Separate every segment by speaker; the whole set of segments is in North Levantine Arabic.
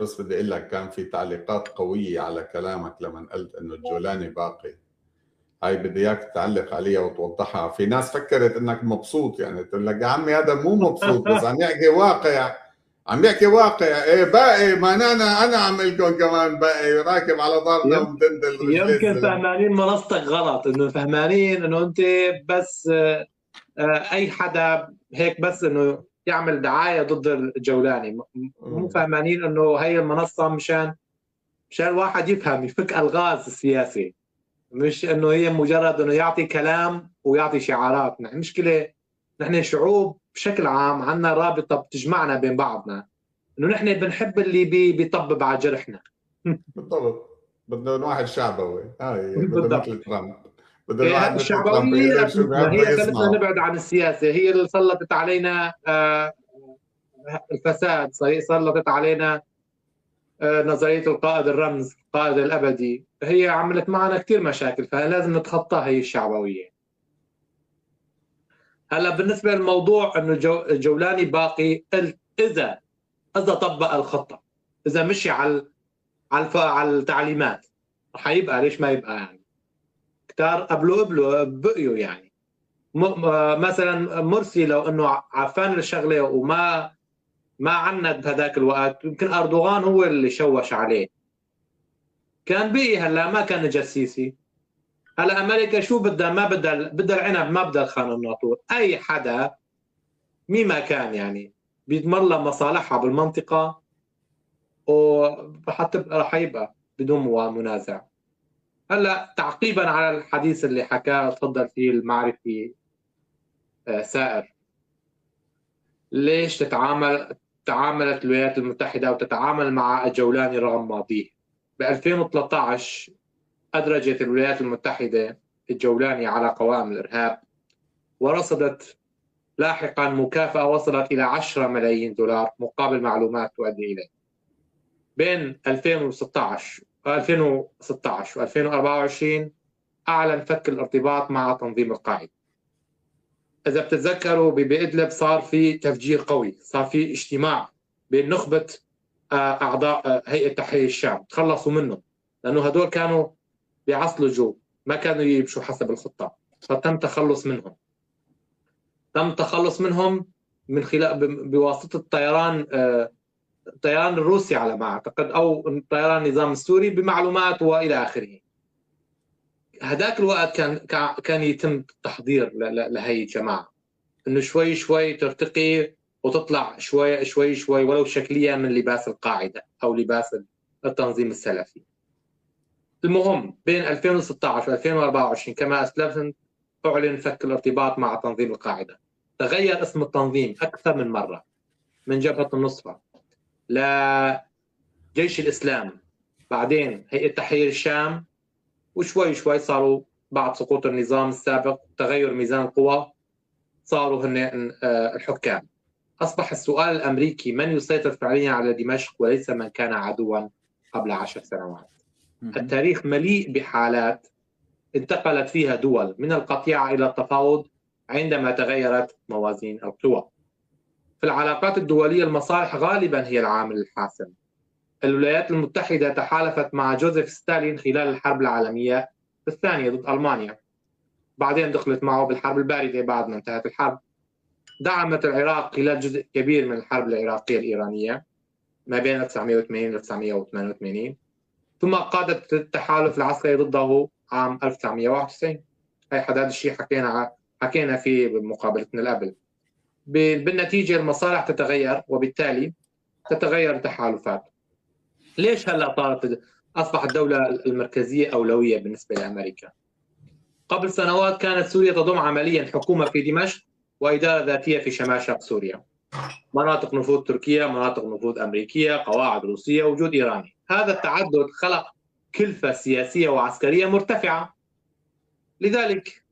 Speaker 1: بس بدي اقول لك كان في تعليقات قوية على كلامك لما قلت انه الجولاني باقي. هاي بدي اياك تعلق عليها وتوضحها. في ناس فكرت انك مبسوط، يعني تقول لك يا عمي هذا مو مبسوط بس عم يحكي واقع، عم يحكي واقع. ايه باقي، ما انا عم لكم كمان باقي راكب على ظهرنا ومدندل.
Speaker 2: يمكن فهمانين منصتك غلط، انه فهمانين انه انت بس اي حدا هيك بس انه يعمل دعاية ضد الجولاني. مو فهمانين انه هي المنصة مشان الواحد يفهم، يفك الغاز السياسي، مش انه هي مجرد انه يعطي كلام ويعطي شعارات. نحن مشكلة، نحن شعوب بشكل عام عندنا رابطه بتجمعنا بين بعضنا، انه نحن بنحب اللي بيطبب على جرحنا.
Speaker 1: بالضبط، بدنا واحد شعبوي. هاي بدنا مثل ترامب، بدنا واحد
Speaker 2: الشعبوية. هي خلتنا نبعد عن السياسة، هي اللي سلطت علينا الفساد، سلطت علينا نظرية القائد الرمز، القائد الابدي. هي عملت معنا كثير مشاكل، فلازم نتخطاها هي الشعبوية. هلا بالنسبة للموضوع انه الجولاني باقي، قلت اذا طبق الخطة، اذا مشي على التعليمات رح يبقى. ليش ما يبقى يعني؟ كتار قبله بقيوا يعني. مثلا مرسي لو انه عفان الشغلة وما ما عند بهذاك الوقت، يمكن اردوغان هو اللي شوش عليه، كان بقي. هلا ما كان جسيسي. هلا امريكا شو بدها؟ ما بدها، بدها العنب، ما بدها الخان الناطور. اي حدا مين ما كان يعني بيضمن لها مصالحها بالمنطقة ورح يبقى بدون منازع. هلا تعقيبا على الحديث اللي حكاه تفضل فيه المعرفي سائر، ليش تعاملت الولايات المتحدة وتتعامل مع الجولاني رغم ماضيه؟ ب 2013 أدرجت الولايات المتحدة الجولاني على قوائم الإرهاب، ورصدت لاحقا مكافأة وصلت إلى 10 ملايين دولار مقابل معلومات تؤدي إليه. بين 2016 و2024 أعلن فك الارتباط مع تنظيم القاعدة. إذا بتتذكروا بإدلب صار في تفجير قوي، صار في اجتماع بين نخبة أعضاء هيئة تحرير الشام، تخلصوا منه لأنه هدول كانوا بيعصلوا جو، ما كانوا يمشوا حسب الخطة، فتم تخلص منهم. تم التخلص منهم من خلال بواسطة الطيران، الطيران الروسي على ما أعتقد، أو طيران النظام السوري بمعلومات وإلى آخره. هذاك الوقت كان يتم التحضير لهي الجماعة، إنه شوي شوي ترتقي وتطلع شوي شوي شوي ولو شكليا من لباس القاعدة أو لباس التنظيم السلفي. المهم بين 2016 و 2024 كما أسلفت أعلن فك الارتباط مع تنظيم القاعدة. تغير اسم التنظيم أكثر من مرة، من جبهة النصرة لجيش الإسلام، بعدين هيئة تحرير الشام، وشوي شوي صاروا بعد سقوط النظام السابق تغير ميزان القوى صاروا هن الحكام. أصبح السؤال الأمريكي من يسيطر فعليا على دمشق وليس من كان عدوا قبل 10 سنوات. التاريخ مليء بحالات انتقلت فيها دول من القطيعة إلى التفاوض عندما تغيرت موازين القوى. في العلاقات الدولية المصالح غالبا هي العامل الحاسم. الولايات المتحدة تحالفت مع جوزيف ستالين خلال الحرب العالمية الثانية ضد ألمانيا، بعدين دخلت معه بالحرب الباردة بعد ما انتهت الحرب. دعمت العراق خلال جزء كبير من الحرب العراقية الإيرانية ما بين 1980 و 1988، ثم قادت التحالف العسكري ضده عام 1991. هي هذا الشيء حكينا فيه بمقابلتنا اللي قبل. بالنتيجة المصالح تتغير وبالتالي تتغير التحالفات. ليش هلا صارت أصبحت الدولة المركزية أولوية بالنسبة لأمريكا؟ قبل سنوات كانت سوريا تضم عمليا حكومة في دمشق وإدارة ذاتية في شمال شرق سوريا، مناطق نفوذ تركيا، مناطق نفوذ أمريكية، قواعد روسية، وجود إيراني. هذا التعدد خلق كلفة سياسية وعسكرية مرتفعة. لذلك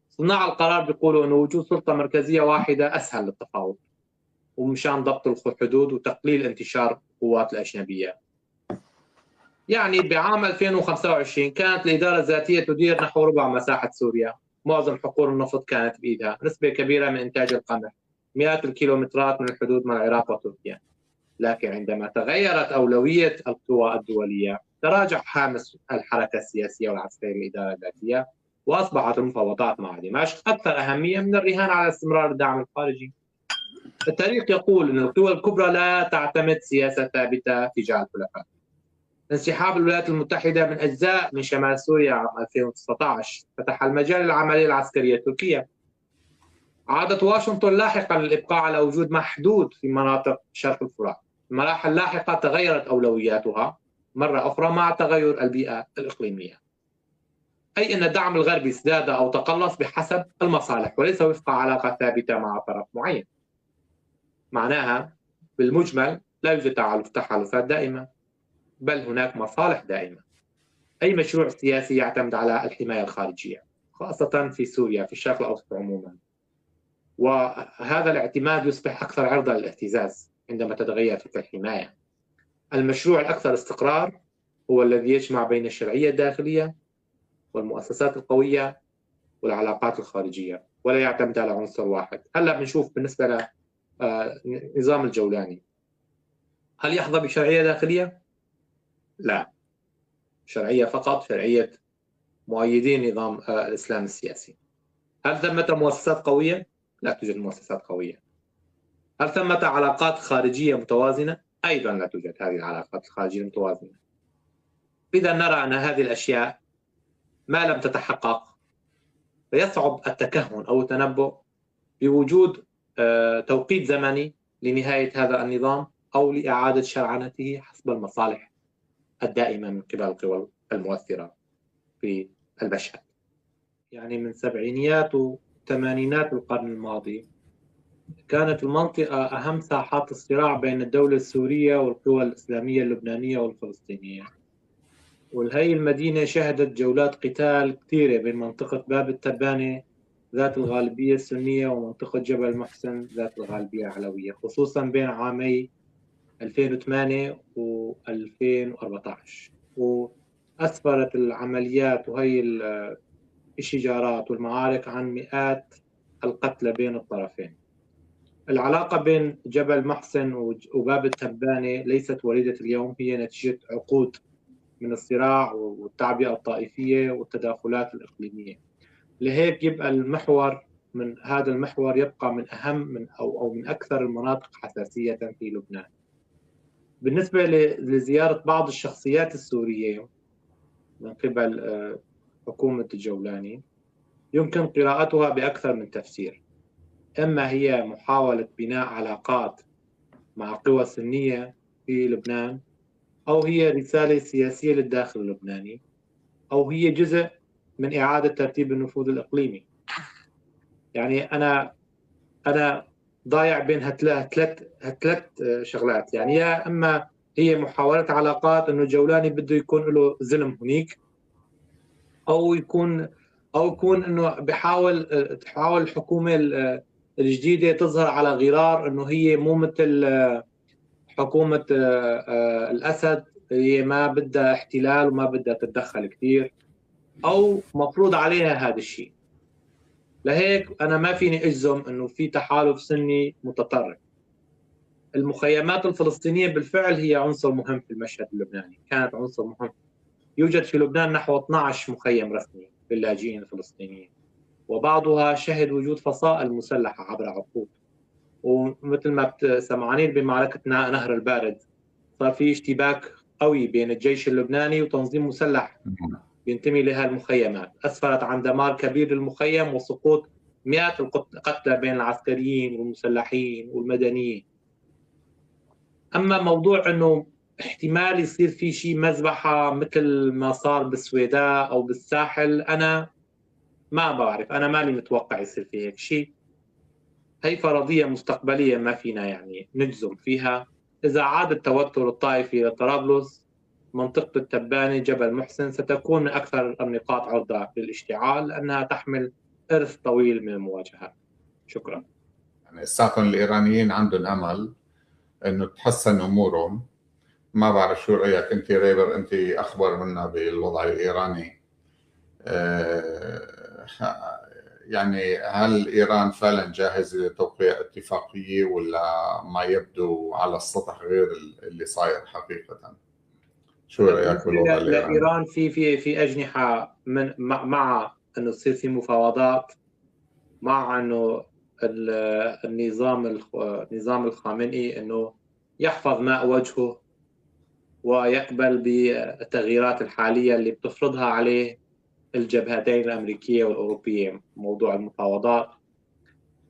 Speaker 2: صناع القرار بيقولوا أنه وجود سلطة مركزية واحدة أسهل للتفاوض ومشان ضبط الحدود وتقليل انتشار القوات الأجنبية. يعني بعام 2025 كانت الإدارة الذاتية تدير نحو ربع مساحة سوريا، معظم حقول النفط كانت بإيدها، نسبة كبيرة من إنتاج القمح، مئات الكيلومترات من الحدود مع العراق وتركيا. لكن عندما تغيرت أولوية القوى الدولية تراجع هامش الحركة السياسية والعسكرية للإدارة الذاتية، وأصبحت المفاوضات مع دمشق أكثر أهمية من الرهان على استمرار الدعم الخارجي. التاريخ يقول أن القوى الكبرى لا تعتمد سياسة ثابتة تجاه الحلفاء. انسحاب الولايات المتحدة من أجزاء من شمال سوريا عام 2019 فتح المجال للعملية العسكرية التركية. عادت واشنطن لاحقا للإبقاء على وجود محدود في مناطق شرق الفرات. المراحل اللاحقة تغيرت أولوياتها مرة أخرى مع تغير البيئة الإقليمية، أي أن الدعم الغربي ازداد أو تقلص بحسب المصالح وليس وفق علاقة ثابتة مع طرف معين. معناها بالمجمل لا يوجد تحالفات دائمة، بل هناك مصالح دائمة. أي مشروع سياسي يعتمد على الحماية الخارجية، خاصة في سوريا، في الشرق الأوسط عموما، وهذا الاعتماد يصبح أكثر عرضة للاهتزاز عندما تتغير تلك الحماية. المشروع الأكثر استقرار هو الذي يجمع بين الشرعية الداخلية والمؤسسات القوية والعلاقات الخارجية، ولا يعتمد على عنصر واحد. هلأ بنشوف بالنسبة لنظام الجولاني، هل يحظى بشرعية داخلية؟ لا، شرعية فقط شرعية مؤيدين نظام الإسلام السياسي. هل ثمة مؤسسات قوية؟ لا توجد مؤسسات قوية. هل ثمة علاقات خارجية متوازنة؟ أيضا لا توجد هذه العلاقات الخارجية المتوازنة. إذا نرى أن هذه الأشياء ما لم تتحقق فيصعب التكهن أو التنبؤ بوجود توقيت زمني لنهاية هذا النظام أو لإعادة شرعنته حسب المصالح الدائمة من قبل القوى المؤثرة في المشهد. يعني من سبعينيات وثمانينات القرن الماضي كانت المنطقة أهم ساحات الصراع بين الدولة السورية والقوى الإسلامية اللبنانية والفلسطينية، والهي المدينة شهدت جولات قتال كثيرة بين منطقة باب التبانة ذات الغالبية السنية ومنطقة جبل محسن ذات الغالبية العلوية، خصوصا بين عامي 2008 و 2014. وأسفرت العمليات وهي الشجارات والمعارك عن مئات القتلى بين الطرفين. العلاقة بين جبل محسن وباب التبانة ليست وليدة اليوم، هي نتيجة عقود من الصراع والتعبئة الطائفية والتداخلات الإقليمية. لهيك يبقى المحور من هذا المحور يبقى من أهم من أو من أكثر المناطق حساسية في لبنان. بالنسبة لزيارة بعض الشخصيات السورية من قبل حكومة الجولاني يمكن قراءتها بأكثر من تفسير. إما هي محاولة بناء علاقات مع قوى سنية في لبنان، أو هي رسالة سياسية للداخل اللبناني، أو هي جزء من إعادة ترتيب النفوذ الإقليمي. يعني أنا ضايع بين هالثلاث شغلات. يعني يا إما هي محاولة علاقات إنه الجولاني بده يكون له زلم هنيك، أو يكون إنه تحاول الحكومة الجديدة تظهر على غرار إنه هي مو مثل حكومة الأسد، هي ما بدها احتلال وما بدها تتدخل كثير، أو مفروض عليها هذا الشيء. لهيك أنا ما فيني أجزم إنه في تحالف سني متطرف. المخيمات الفلسطينية بالفعل هي عنصر مهم في المشهد اللبناني، كانت عنصر مهم. يوجد في لبنان نحو 12 مخيم رسمي للاجئين الفلسطينيين، وبعضها شهد وجود فصائل مسلحة عبر عقود. ومثل ما سمعانين بمعركة نهر البارد صار في اشتباك قوي بين الجيش اللبناني وتنظيم مسلح ينتمي لها المخيمات، أسفرت عن دمار كبير للمخيم وسقوط مئات القتلى بين العسكريين والمسلحين والمدنيين. أما موضوع أنه احتمال يصير في شيء مذبحة مثل ما صار بالسويداء أو بالساحل، أنا ما بعرف، أنا ماني متوقع يصير في هيك شيء. هي فرضية مستقبلية ما فينا يعني نجزم فيها. إذا عاد التوتر الطائفي لطرابلس، منطقة التبانة جبل محسن ستكون من أكثر النقاط عرضة للاشتعال، لأنها تحمل إرث طويل من المواجهات. شكرا.
Speaker 1: يعني لساتهم الإيرانيين عندهم أمل إنه تحسن أمورهم. ما بعرف شو رأيك أنت ريبر، أنت أخبر منا بالوضع الإيراني. يعني هل ايران فعلا جاهزة لتوقيع اتفاقية ولا ما يبدو على السطح غير اللي صاير حقيقة؟ شو رايك بالوضع
Speaker 2: الايراني؟ ايران في اجنحة من مع انه تصير في مفاوضات، مع انه النظام نظام الخامنئي انه يحفظ ماء وجهه ويقبل بالتغييرات الحالية اللي بتفرضها عليه الجبهتين الامريكية والاوروبيه. موضوع المفاوضات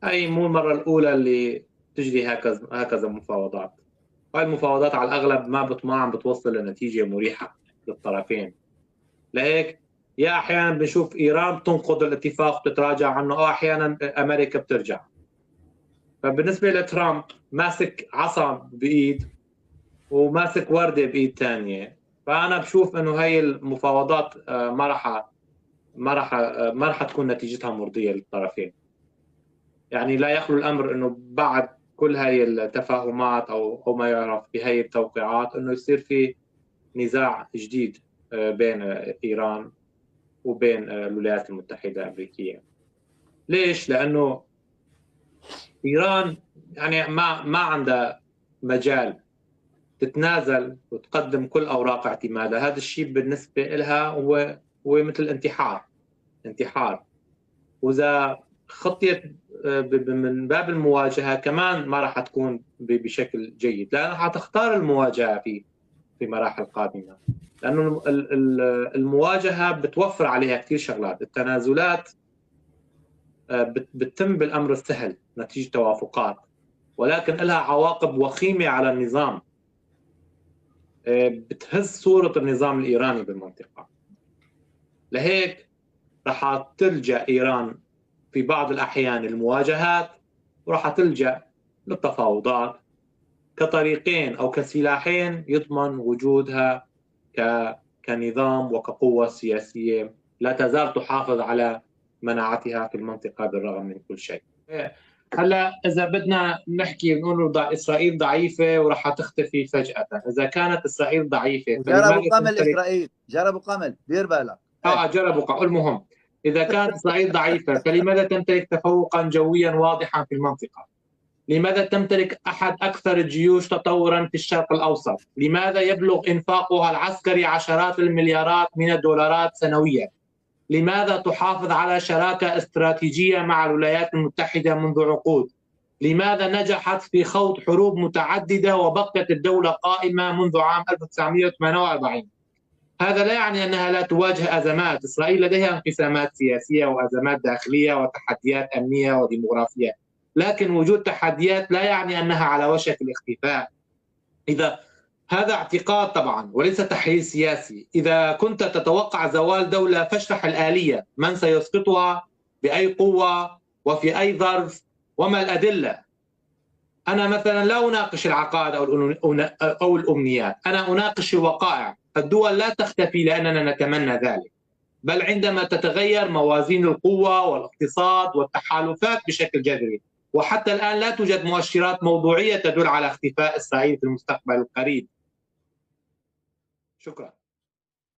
Speaker 2: هي مو المرة الاولى اللي تجري هكذا مفاوضات. هاي المفاوضات على الاغلب ما عم بتوصل لنتيجة مريحه للطرفين. لهيك يا احيانا بنشوف ايران بتنقض الاتفاق بتتراجع عنه، او احيانا امريكا بترجع. فبالنسبه لترامب ماسك عصا بايد وماسك ورده بايد ثانية. فانا بشوف انه هاي المفاوضات ما راح تكون نتيجتها مرضية للطرفين. يعني لا يخلو الامر انه بعد كل هاي التفاهمات او ما يعرف بهي التوقيعات انه يصير في نزاع جديد بين ايران وبين الولايات المتحدة الامريكية. ليش؟ لانه ايران يعني ما عندها مجال تتنازل وتقدم كل اوراق اعتمادها. هذا الشيء بالنسبة لها هو مثل انتحار انتحار. واذا خطيت من باب المواجهة كمان ما راح تكون بشكل جيد، لانها حتختار المواجهة في مراحل قادمة، لانه المواجهة بتوفر عليها كثير شغلات. التنازلات بتتم بالامر السهل نتيجة توافقات، ولكن لها عواقب وخيمة على النظام، بتهز صوره النظام الايراني بالمنطقة. لهيك رح تلجا ايران في بعض الاحيان المواجهات، وراح تلجا للتفاوضات كطريقين او كسلاحين يضمن وجودها كنظام وكقوه سياسية لا تزال تحافظ على مناعتها في المنطقة بالرغم من كل شيء. هلا اذا بدنا نحكي نقول اسرائيل ضعيفة وراح تختفي فجاة، اذا كانت اسرائيل ضعيفة
Speaker 3: جربوا قمل اسرائيل، جربوا قمل، دير بالك.
Speaker 2: جربوا قمل. المهم اذا كانت اسرائيل ضعيفة فلماذا تمتلك تفوقا جويا واضحا في المنطقة؟ لماذا تمتلك احد اكثر الجيوش تطورا في الشرق الاوسط؟ لماذا يبلغ انفاقها العسكري عشرات المليارات من الدولارات سنويا؟ لماذا تحافظ على شراكة استراتيجية مع الولايات المتحدة منذ عقود؟ لماذا نجحت في خوض حروب متعددة وبقيت الدولة قائمة منذ عام 1948؟ هذا لا يعني أنها لا تواجه أزمات. إسرائيل لديها انقسامات سياسية وأزمات داخلية وتحديات أمنية وديموغرافية، لكن وجود تحديات لا يعني أنها على وشك الاختفاء. إذا هذا اعتقاد طبعا وليس تحليل سياسي. إذا كنت تتوقع زوال دولة فاشرح الآلية، من سيسقطها، بأي قوة، وفي أي ظرف، وما الأدلة. أنا مثلا لا أناقش العقائد أو الأمنيات، أنا أناقش الوقائع. الدول لا تختفي لأننا نتمنى ذلك، بل عندما تتغير موازين القوة والاقتصاد والتحالفات بشكل جذري. وحتى الآن لا توجد مؤشرات موضوعية تدل على اختفاء إسرائيل في المستقبل القريب. شكرا.